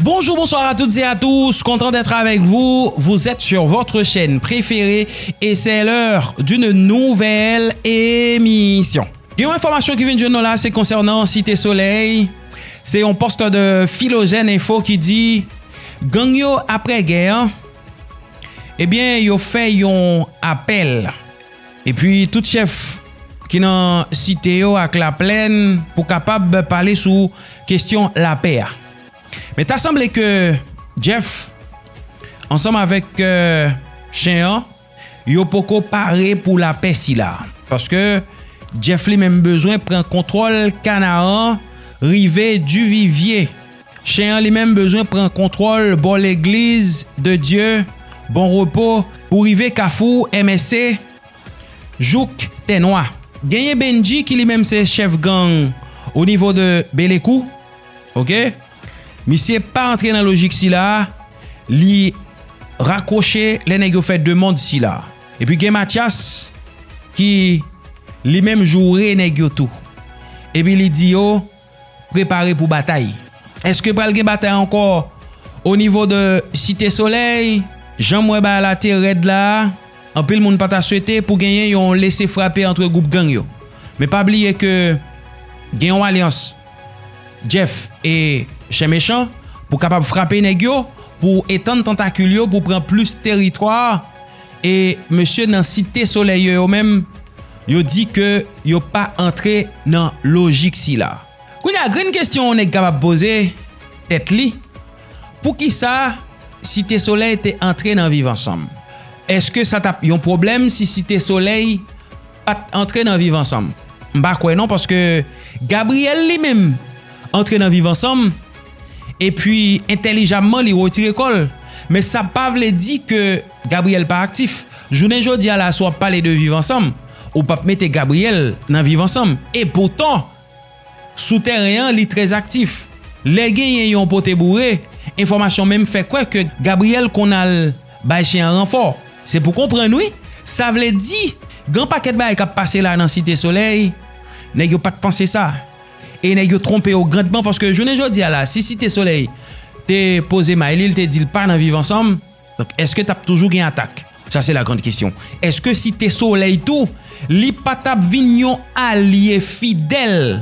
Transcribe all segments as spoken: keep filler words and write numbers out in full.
Bonjour, bonsoir à toutes et à tous, content d'être avec vous. Vous êtes sur votre chaîne préférée et c'est l'heure d'une nouvelle émission. Gen yon enfòmasyon ki vin jwenn nou la, se konsènan Site Solèy. Se yon pòs de Philogène Info ki di gang yo apre gè an, ebyen, yo fè yon apèl. Epi tout chèf ki nan site yo ak Laplèn pou kapab pale sou kesyon lapè a. Men ta sanble ke Jeff, ansanm avèk, euh, Chen an, yo poko pare pou lapè sila. Paske Jeff li menm bezwen pran kontwòl Kanaran, rive Divivye. Chen an li menm bezwen pran kontwòl bò legliz de Dye, Bon Repo, pou rive Kafou M S C, jouk Tè Nwa. Genyen Benji ki li menm se chèf gang o nivo de Belekou. Oke? Misye pa antre nan lojik sila, li rakwoche lè nèg yo fè demann sila. Epi gen Matyas ki li menm joure nèg yo tou. Epi li di yo, prepare pou batay. Èske pral gen batay ankò o nivo de Site Solèy? Jan m wè bagay la te rèd la, anpil moun pa ta swete pou genyen yon lese frape ant gwoup gang yo. Men pa bliye ke gen yon alyans Jeff e Chen Mechan pou kapab frape nèg yo, pou etann tantakil yo, pou pran plis teritwa. E mesye nan Site Solèy yo, yo menm, yo di ke yo pa antre nan lojik sila. Kounye a, grenn kesyon yon nèg kapab poze tèt li, poukisa Site Solèy te antre nan Viv Ansanm? Èske sa t ap yon pwoblèm si Site Solèy pa t antre nan Viv Ansanm? M pa kwè non, paske Gabriel li menm antre nan Viv Ansanm, epi entèlijamman li retire kò l. Men sa pa vle di ke Gabriel pa aktif. Jounen jodi a la, si w ap pale de Viv Ansanm, ou p ap mete Gabriel nan Viv Ansanm. E poutan, sou tèren an, li trè aktif. Lè genyen yon pote boure, enfòmasyon menm fè kwè ke Gabriel konn al bay chen an ranfò. Se pou konprann, wi. Sa vle di, gen pakèt bagay k ap pase la nan Site Solèy, nèg yo pa t panse sa. E nèg yo twonpe yo grandman, paske jounen jodi a la, si Site Solèy te poze may li, li te di l pa nan Viv Ansanm, donk, èske t ap toujou gen atak? Sa se la grande question. Èske Site Solèy tou, li pa t ap vin yon alye fidèl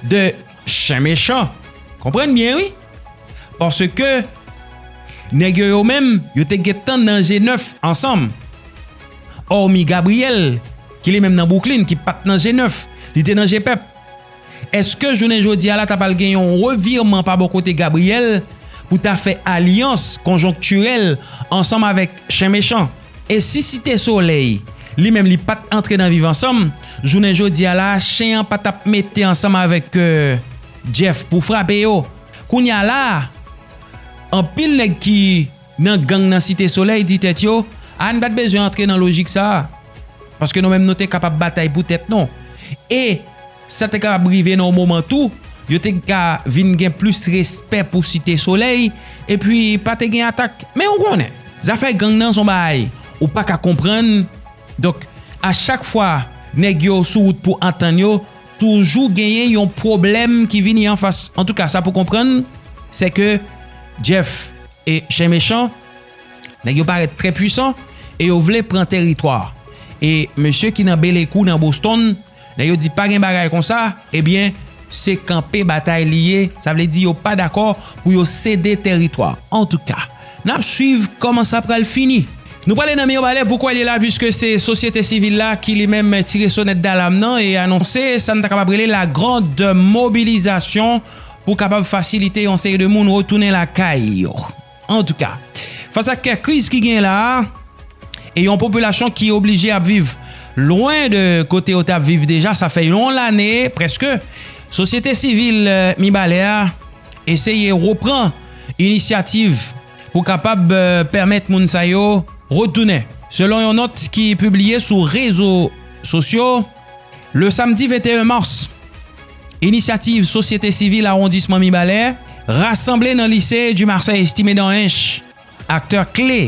de Chen Mechan? Konprann byen, wi. Paske nèg yo, yo menm, yo te gentan nan G nèf ansanm. Òmi Gabriel, ki li menm nan Brooklyn, ki pa t nan G nèf, li te nan G pèp. Èske jounen jodi a la, ta pral gen yon revirman pa bò kote Gabriel pou ta fè alyans konjonktirèl ansanm avèk Chen Mechan? E si Site Solèy, li menm, li pa t antre nan Viv Ansanm, jounen jodi a la, chen an pa t ap mete ansanm avèk, euh, Jeff pou frape yo. Kounye a la, anpil nèg ki nan gang nan Site Solèy di tèt yo, a, n pa t bezwen antre nan lojik sa a. Paske nou menm, nou te kapab batay pou tèt nou. E sa te kapab rive nan yon moman tou, yo te ka vin gen plis respè pou Site Solèy, epi pa te gen atak. Men ou konnen, zafè gang nan se yon bagay ou pa ka konprann. Donk, a chak fwa nèg yo sou wout pou antann yo, toujou genyen yon pwoblèm ki vini anfas. Antouka, sa pou konprann, se ke Jeff e Chen Mechan, nèg yo parèt trè pwisan e yo vle pran teritwa. E mesye ki nan Belekou, nan Boston, nèg yo di pa gen bagay konsa, ebyen, se kanpe batay li ye. Sa vle di yo pa dakò pou yo sede teritwa. Antouka, n ap swiv kòman sa pral fini. Nou prale nan Mibalè pou kwè li la, piske se sosyete sivil la ki li menm tire sonèt dalam nan e anonse sa n ta kapab rele la grande mobilisation pou kapab fasilite yon seri de moun retounen lakay yo. Antouka, fas ak kriz ki gen la a, e yon popilasyon ki oblije ap viv lwen de kote yo t ap viv deja, sa fè yon lane prèske, sosyete sivil, euh, Mibalè a eseye repran inisyativ pou kapab, euh, pèmèt moun sa yo retounen. Selon yon nòt ki pibliye sou rezo sosyo, le samedi venteyen mas, inisyativ sosyete sivil awondisman Mibalè rasanble nan lise Dumarsais Ti Medan Ench, aktè kle,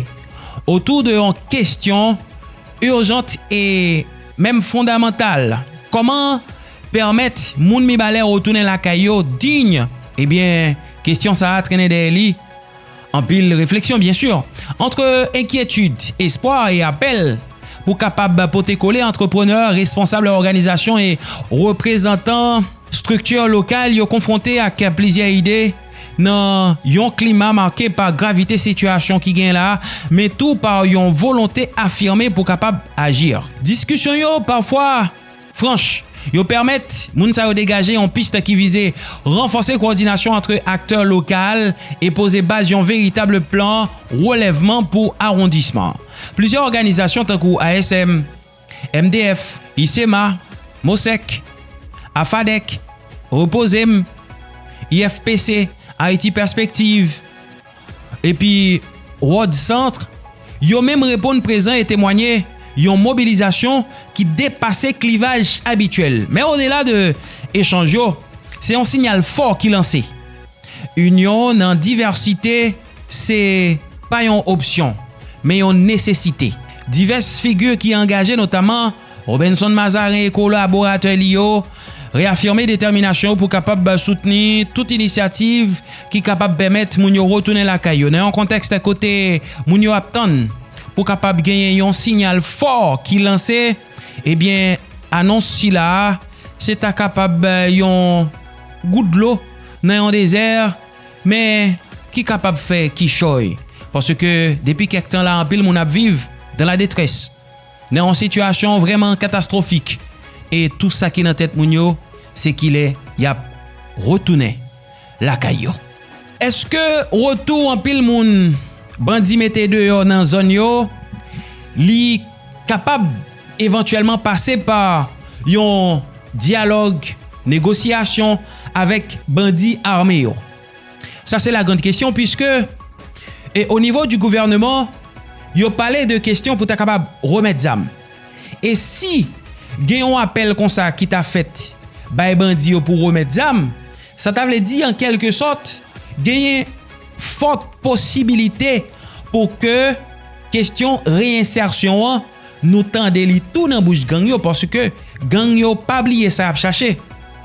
otou de yon kesyon ijant e menm fondamantal. Kòman pèmèt moun Mibalè retounen lakay yo diy? Ebyen, kesyon sa a trennen dèyè li Anpil refleksyon, byen si, ant enkyetid, espwa e apèl pou kapab pote kole antreprenè, responsab òganizasyon e reprezantan estrikti lokal yo konfwonte ak plizyè ide nan yon klima make pa gravite sitiyasyon ki gen la, men tou pa yon volonte afime pou kapab aji. Diskisyon yo pafwa franch, yo pèmèt moun sa yo degaje yon pis ki vize ranfòse kowòdinasyon ant aktè lokal e poze baz yon veritab plan relèvman pou awondisman. Plizyè òganizasyon tankou A S M, M D F, I S E M A, MOSEC, AFADEC, Repozem, I F P C, Ayiti Pèspektiv, epi World Centre, yo menm reponn prezan e temwanye yon mobilizasyon ki depase klivaj abityèl. Men odela de echanj yo, se yon sinyal fò ki lanse. Inyon nan divèsite se pa yon opsyon, men yon nesesite. Divès figi ki angaje, notaman Robenson Mazarin e kolaboratè li yo, reyafime detèminasyon yo pou kapab soutni tout inisyativ ki kapab pèmèt moun yo retounen lakay yo. Nan yon kontèks kote moun yo ap tann pou kapab genyen yon sinyal fò ki lanse, ebyen, anons sila a, se ta kapab yon gout dlo nan yon dezè, men ki kapab fè kichòy. Paske depi kèk tan la, anpil moun ap viv dans la détresse, nan yon sitiyasyon vrèman katastwofik. E tou sa ki nan tèt moun yo, se kilè y ap retounen lakay yo. Èske retou anpil moun bandi mete deyò nan zòn yo, li kapab evantyèlman pase pa yon dyalòg, negosyasyon avèk bandi ame yo? Sa se la grande question, puisque, e o nivo di gouvènman, yo pale de kesyon pou ta kapab remèt zam. E si gen yon apèl konsa ki ta fèt bay bandi yo pou remèt zam, sa ta vle di, an kèlke sòt, genyen fòt posibilite pou ke kesyon reyensèsyon an, nou tande li tou nan bouch gang yo, paske gang yo pa bliye sa y ap chache.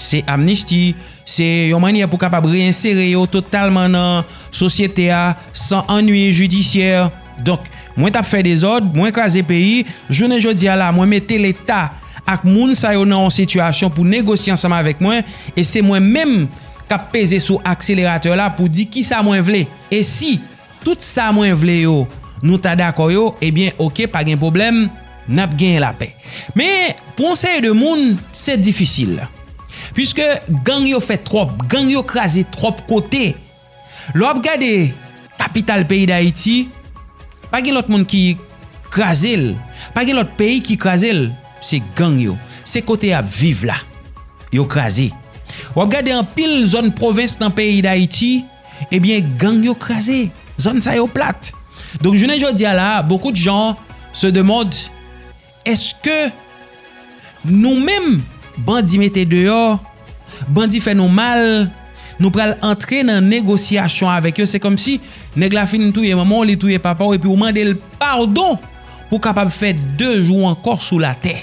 Se amnisti, se yon mannyè pou kapab reyensere yo totalman nan sosyete a, san annui jidisyè. Donk, mwen t ap fè dezòd, mwen kraze peyi, jounen jodi a la, mwen mete Leta ak moun sa yo nan yon sitiyasyon pou negosye ansanm avèk mwen, e se mwen menm k ap peze sou akseleratè la pou di kisa mwen vle. E si tout sa mwen vle yo, nou ta dakò yo, ebyen, oke, pa gen pwoblèm, n ap genyen lapè. Men, pou yon seri de moun, se difisil. Piske gang yo fè twòp, gang yo kraze twòp kote. Lè w ap gade kapital peyi Dayiti, pa gen lòt moun ki kraze l, pa gen lòt peyi ki kraze l, se gang yo. Se kote y ap viv la, yo kraze. W ap gade anpil zòn pwovens nan peyi Dayiti, ebyen, gang yo kraze. Zòn sa yo plat. Donk, jounen jodi a la, beaucoup de gens se demandent, èske nou menm, bandi mete deyò, bandi fè nou mal, nou pral antre nan negosyasyon avèk yo? Se kòmsi nèg la fin touye manman w, li touye papa w, epi w mande l padon pou kapab fè de jou ankò sou latè.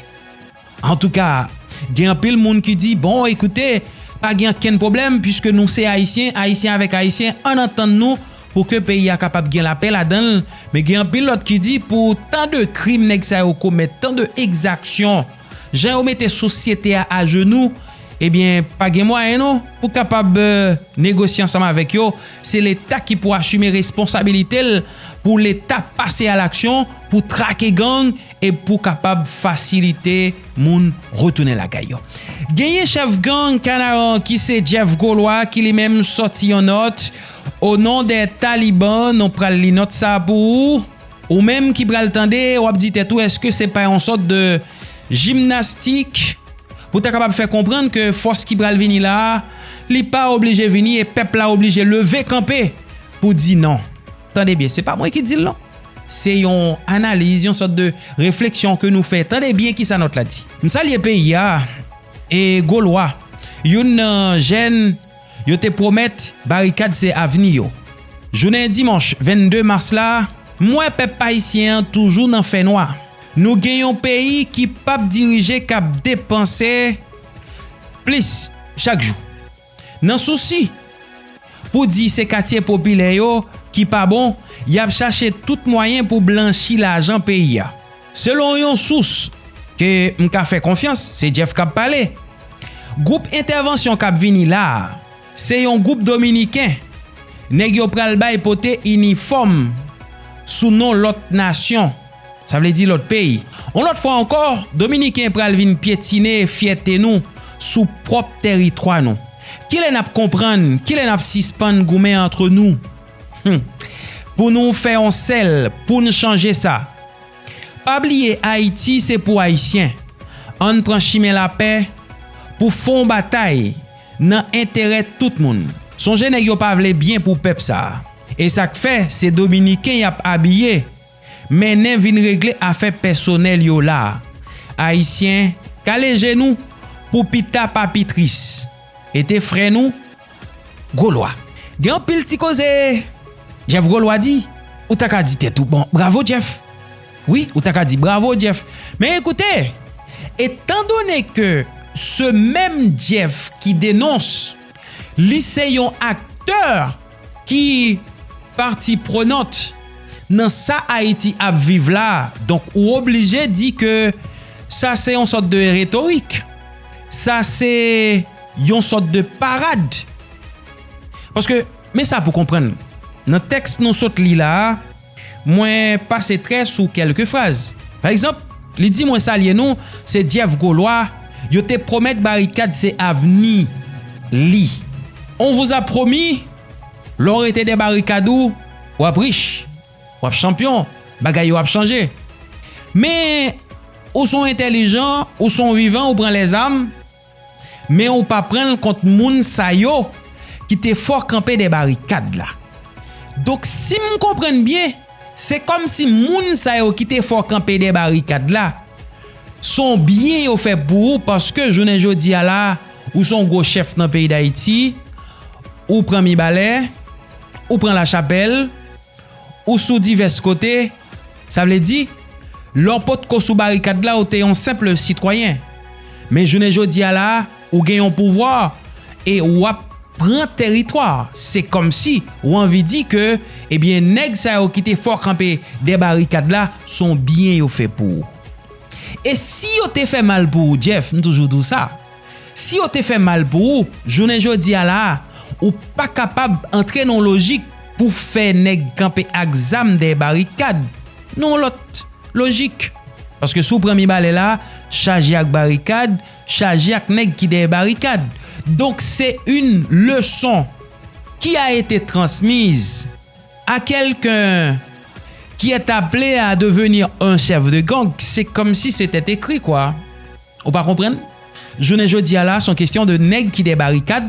Antouka, gen anpil moun ki di, bon, ekoute, pa gen okenn pwoblèm, piske nou se Ayisyen, Ayisyen avèk Ayisyen, ann antann nou pou ke peyi a kapab gen lapè ladan l. Men gen anpil lòt ki di, pou tan de krim nèg sa yo komèt, tan de egzaksyon, jan yo mete sosyete a ajenou, ebyen, pa gen mwayen non pou kapab, euh, negosye ansanm avèk yo. Se Leta ki pou asime responsabilite l, pou Leta pase a laksyon, pou trake gang e pou kapab fasilite moun retounen lakay yo. Genyen chèf gang Kanaran ki se Jeff Golois ki li menm sòti yon nòt, au nom des Talibans, nou pral li nòt sa pou ou. Ou menm ki pral tande, w ap di tèt ou, èske se pa yon sòt de jimnastik pou ta kapab fè konprann ke fòs ki pral vini la a, li pa oblije vini e pèp la oblije leve kanpe pou di non. Tande byen, se pa mwen ki di l non. Se yon analiz, yon sòt de refleksyon ke nou fè. Tande byen kisa nòt la di. M salye peyi a e Golwa, youn nan jèn yo te pwomèt barikad se avni yo. Jounen dimanch vennde mas la, m wè pèp ayisyen an toujou nan fènwa. Nou gen yon peyi ki p ap dirije, k ap depanse plis chak jou. Nan sousi pou di se katye popilè yo ki pa bon, y ap chache tout mwayen pou blanchi lajan peyi a. Selon yon sous ke m ka fè konfyans, se Jeff k ap pale. Gwoup entèvansyon k ap vini la a, se yon gwoup dominiken. Nèg yo pral bay pote inifòm sou non lòt nasyon, sa vle di lòt peyi. Yon lòt fwa ankò, dominiken pral vin pyetine fyète nou sou pwòp tèritwa nou. Kilè n ap konprann, kilè n ap sispann goumen antre nou? Hmm. Pou nou fè yon sèl, pou n chanje sa. Pa bliye Ayiti se pou Ayisyen. Ann pran chimen lapè pou fè yon batay nan enterè tout moun. Sonje nèg yo pa vle byen pou pèp sa a. E sa k fè se dominiken y ap abiye, mennen vin regle afè pèsonèl yo la a. Ayisyen, kale je nou pou pita pa pi tris. E te frè nou, Golwa. Gen anpil ti koze Jeff Golwa di, ou ta ka di tèt ou, bon, bravo Jeff. Wi, ou ta ka di bravo Jeff. Men ekoute, étant donné que ce même Jeff qui dénonce, li se yon aktè ki partie prenante nan sa Ayiti ap viv la, donk ou oblije di ke sa se yon sòt de retorik. Sa se yon sòt de parad. Paske, men sa pou konprann. Nan tèks nou sot li la a, mwen pase trè sou kèlke fraz. Pa egzanp, li di mwen salye nou, se Jeff Golwa, yo te pwomèt barikad se avni li. On vous a promis, lè w rete dè barikad ou, w ap rich, w ap chanpyon, bagay yo ap chanje. Men, ou se yon entèlijan, ou se yon vivan, ou pran lèzam, men ou pa pran l kont moun sa yo ki te fè w kanpe dè barikad la. Donk, si m konprann byen, se kòmsi moun sa yo ki te fè w kanpe dè barikad la, se yon byen yo fè pou ou, paske jounen jodi a la, ou se yon gwo chèf nan peyi Dayiti, ou pran Mibalè, ou pran Lachapèl, ou sou divès kote, sa vle di, lè w potko sou barikad la, ou te yon senp sitwayen. Men jounen jodi a la, ou gen yon pouvwa e w ap pran tèritwa. Se kòmsi ou anvi di ke, ebyen, nèg sa yo ki te fè w kanpe dè barikad la, se yon byen yo fè pou ou. E si yo te fè mal pou ou, Jeff, m toujou di w sa. Si yo te fè mal pou ou, jounen jodi a la a, ou pa kapab antre nan yon lojik pou fè nèg kanpe ak zam dèyè barikad. Nan yon lòt lojik. Paske si w pran Mibalè la, chaje ak barikad, chaje ak nèg ki dèyè barikad. Donk, c'est une leçon qui a été transmise à quelqu'un qui est appelé à devenir un chef de gang. C'est comme si c'était écrit, quoi. Ou pa konprann? Jounen jodi a la, se yon kesyon de nèg ki dè barikad,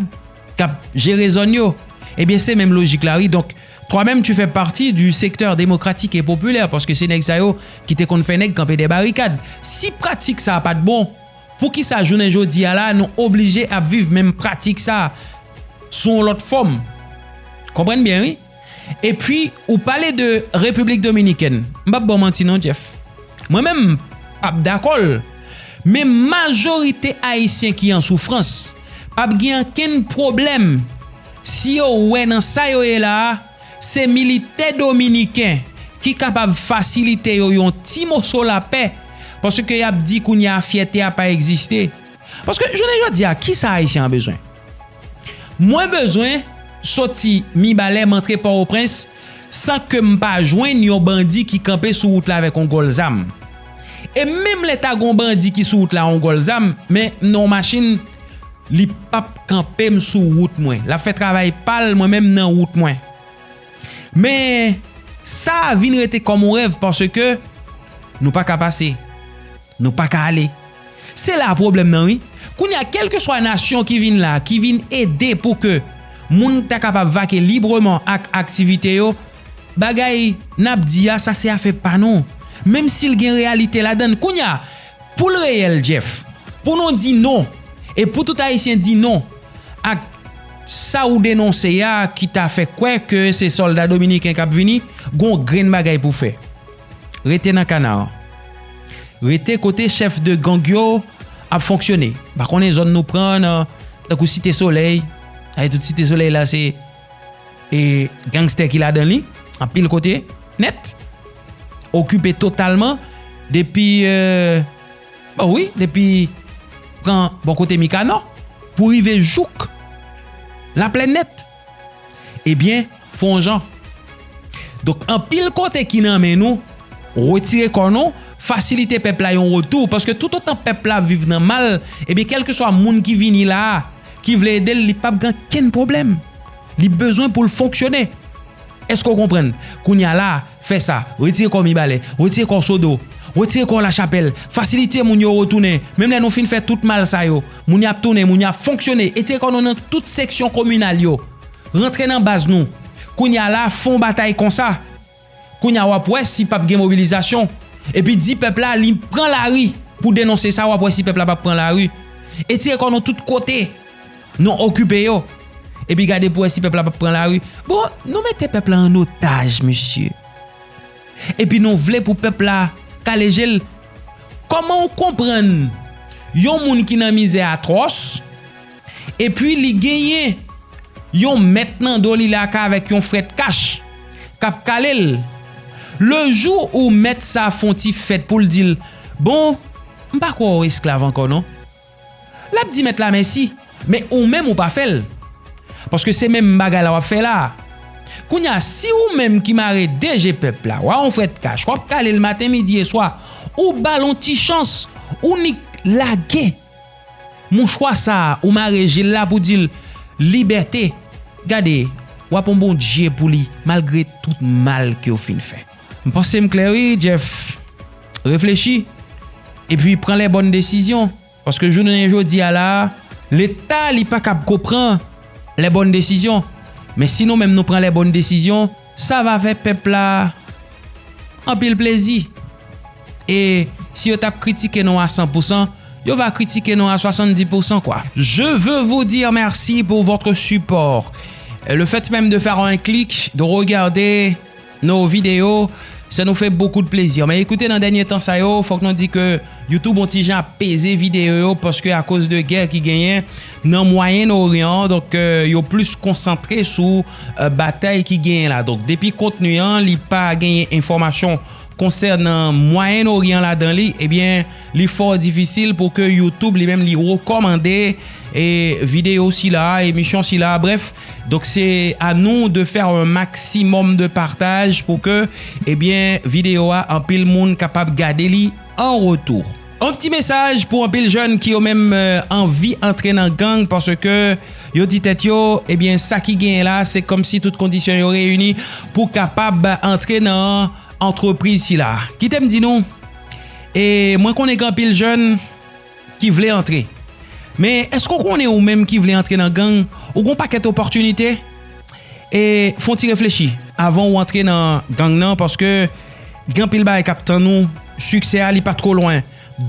k ap jere zòn yo. Ebyen, se menm lojik la, wi. Donk, toi-même, tu fais partie du secteur démocratique et populaire, paske se nèg sa yo ki te konn fè nèg kanpe dè barikad. Si pratik sa a pa t bon, poukisa jounen jodi a la, nou oblije ap viv menm pratik sa a sou yon lòt fòm? Konprann byen, wi. Epi, ou pale de Repiblik Dominikèn. M p ap ba w manti non, Jeff. Mwen menm, m p ap dakò l. Men majorite Ayisyen ki an soufrans p ap gen ankenn pwoblèm si yo wè nan sa yo ye la a, se militè dominiken ki kapab fasilite yo yon ti moso lapè, paske y ap di kounye a fyète a pa egziste. Paske jounen jodi a, kisa Ayisyen an bezwen? Mwen bezwen soti Mibalè, m antre Pòtoprens, san ke m pa jwenn yon bandi ki kanpe sou wout la avèk yon gòl zam. E menm lè ta gen yon bandi ki sou wout la yon gòl zam, men m nan yon machin, li p ap kanpe m sou wout mwen. L ap fè travay pa l, mwen menm nan wout mwen. Men, sa a vin rete kòm yon rèv paske nou pa ka pase. Nou pa ka ale. Se la pwoblèm nan, wi. Kounye a, kèlkeswa nasyon ki vin la, ki vin ede pou ke moun ta kapab vake libreman ak aktivite yo, bagay n ap di a, sa se afè pa nou. Menm si l gen reyalite ladan l. Kounye a, pou l reyèl, Jeff, pou nou di non, e pou tout Ayisyen di non ak sa ou denonse a, ki ta fè kwè ke se sòlda dominiken k ap vini, gon grenn bagay pou fè. Rete nan kana an. Rete kote chèf de gang yo ap fonksyone. M pa konnen zòn nou pran nan, tankou Site Solèy. Ay, tout Site Solèy la, se e, gangstè ki ladan li, anpil kote, nèt, okipe totalman, depi, euh, bon, wi, depi pran bò kote Mikanò, pou rive jouk Laplèn nèt. Ebyen, fè yon jan. Donk, anpil kote ki nan men nou, retire kò nou, fasilite pèp la yon retou, paske toutotan pèp la ap viv nan mal, ebyen, kèlkeswa moun ki vini la a, ki vle ede l, li p ap gen kenn pwoblèm. Li bezwen pou l fonksyone. Èske w konprann? Kounye a la, fè sa. Retire kò Mibalè, retire kò Sodo, retire kò Lachapèl, fasilite moun yo retounen. Menm lè nou fin fè tout mal sa yo, moun yo ap tounen, moun yo ap fonksyone. Retire kò nou nan tout seksyon kominal yo. Rantre nan baz nou. Kounye a la, fè yon batay konsa. Kounye a w ap wè si p ap gen mobilizasyon. Epi di pèp la, li pran lari pou denonse sa, w ap wè si pèp la p ap pran lari. Retire kò nou tout kote. Nou okipe yo. Epi gade pou wè si pèp la p ap pran lari. Bon, nou mete pèp la an otaj, mesye. Epi nou vle pou pèp la kale je l. Kòman w konprann yon moun ki nan mizè atwòs, epi li genyen yon mèt nan do li la ka avèk yon frèt kach k ap kale l? Le jou ou mèt sa fè yon ti fèt pou l di l, bon, m pa kwè w esklav ankò non. L ap di mèt la mèsi, men ou menm ou pa fè l. Paske se menm bagay la w ap fè la a. Kounye a, si ou menm ki mare de je pèp la, w a yon frèt kach, w ap kale l maten, midi e swa, ou ba l yon ti chans, ou nik lage mouchwa sa a, ou mare je l la pou di l, libète. Gade, w ap yon Bondye pou li, malgre tout mal ke w fin fè. M panse m klè wi, Jeff. Reflechi, epi pran lè bòn desizyon. Paske jounen jodi a la, Leta li pa kab ko pran lè bòn desizyon. Men si nou menm nou pran lè bòn desizyon, sa va fè pèp la anpil plezi. E si yo t ap kritike nou a san pou san, yo va kritike nou a swasanndis pou san kwa. Je veux vous dire merci pour votre support. Le fait même de faire un clic, de regarder nos vidéos, ça nous fait beaucoup de plaisir. Men ekoute, nan dènye tan sa yo, fòk nou di ke YouTube on ti jan ap peze videyo yo, paske akoz de gè ki genyen nan Mwayen Oryan, donk, euh, yo plis konsantre sou, euh, batay ki genyen la. Donk, depi kontni an, li pa genyen enfòmasyon konsènan Mwayen Oryan ladan li, ebyen, li fò difisil pou ke YouTube li menm li rekòmande, e, videyo sila, emisyon sila, brèf. Donk, se a nou de fè un maximum de partaj pou ke, ebyen, videyo a, anpil moun kapab gade li an retou. Yon ti mesaj pou anpil jèn ki yo menm, euh, anvi antre nan gang, paske yo di tèt yo, ebyen, sa ki genyen la, se kòmsi tout kondisyon yo reyini pou kapab antre nan antrepriz sila. Kite m di nou, e mwen konnen gen anpil jèn ki vle antre. Men èske w konnen ou menm ki vle antre nan gang, ou gen yon pakèt opòtinite? E fè yon ti reflechi avan ou antre nan gang nan, paske gen anpil bagay k ap tann ou. Siksè a, li pa twò lwen.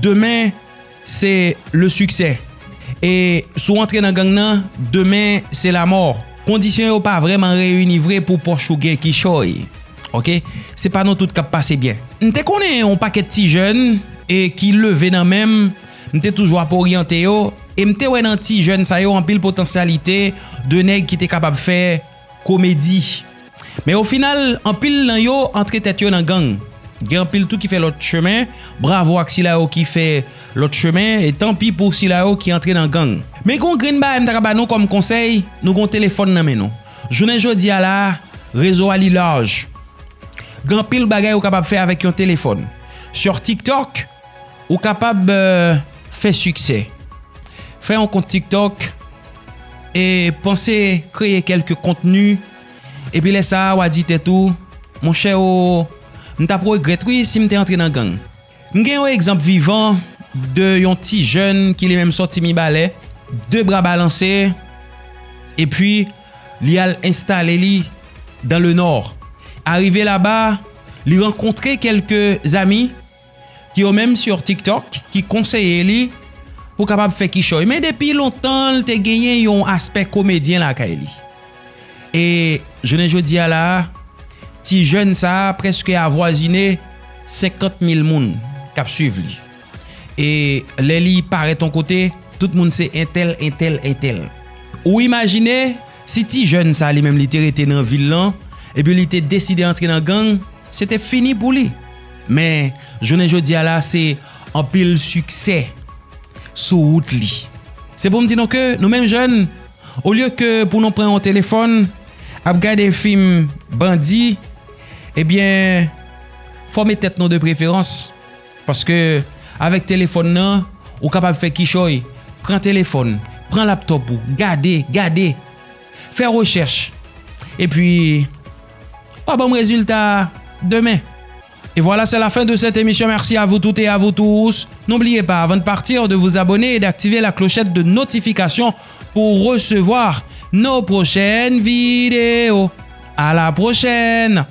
Demen, se le succès. E si w antre nan gang nan, demen, se lamò. Kondisyon yo pa vrèman reyini vre pou pòch ou gen kichòy. Oke? Se pa nou tout k ap pase byen. M te konnen yon pakèt ti jèn e ki leve nan men m, m te toujou ap oryante yo, e m te wè nan ti jèn sa yo anpil potansyalite de nèg ki te kapab fè komedi. Men o final, anpil nan yo antre tèt yo nan gang. Gen anpil tou ki fè lòt chemen, bravo ak sila yo ki fè lòt chemen, e tanpi pou sila yo ki antre nan gang. Men gen yon grenn bagay m ta ka ba nou kòm konsèy, nou gen yon telefòn nan men nou. Jounen jodi a la, rezo a li laj. Gen anpil bagay ou kapab fè avèk yon telefòn. Sur TikTok, ou kapab, euh, fè siksè. Fè yon kont TikTok e panse kreye kèlke kontni. Epi lè sa a, w a di tèt ou, monchè o, m t ap regrèt wi si m te antre nan gang. M gen yon egzanp vivan de yon ti jèn ki li menm sòti Mibalè, de bra balanse, epi li al enstale li dans le Nord. Arive laba, li rankontre kèlke zami ki yo menm sur TikTok, ki konseye li pou kapab fè kichòy. Men depi lontan, l te genyen yon aspè komedyen lakay li. E jounen jodi a la a, ti jèn sa a prèske avwazine senkant mil moun k ap swiv li. E lè li parèt yon kote, tout moun se entèl, entèl, entèl. Ou imajine Si ti jèn sa li menm li te rete nan vil lan, epi li te deside antre nan gang, se te fini pou li. Men, jounen jodi a la, se anpil siksè sou wout li. Se pou m di nou ke nou menm jèn, olye ke pou nou pran yon telefòn, ap gade fim bandi, ebyen, fòme tèt nou de preferans. Paske avèk telefòn nan, ou kapab fè kichòy. Pran telefòn, pran laptòp ou, gade, gade. Fè rechèch. Epi, w a ban m rezilta demen. Et voilà, c'est la fin de cette émission. Merci à vous toutes et à vous tous. N'oubliez pas, avant de partir, de vous abonner et d'activer la clochette de notification pour recevoir nos prochaines vidéos. À la prochaine!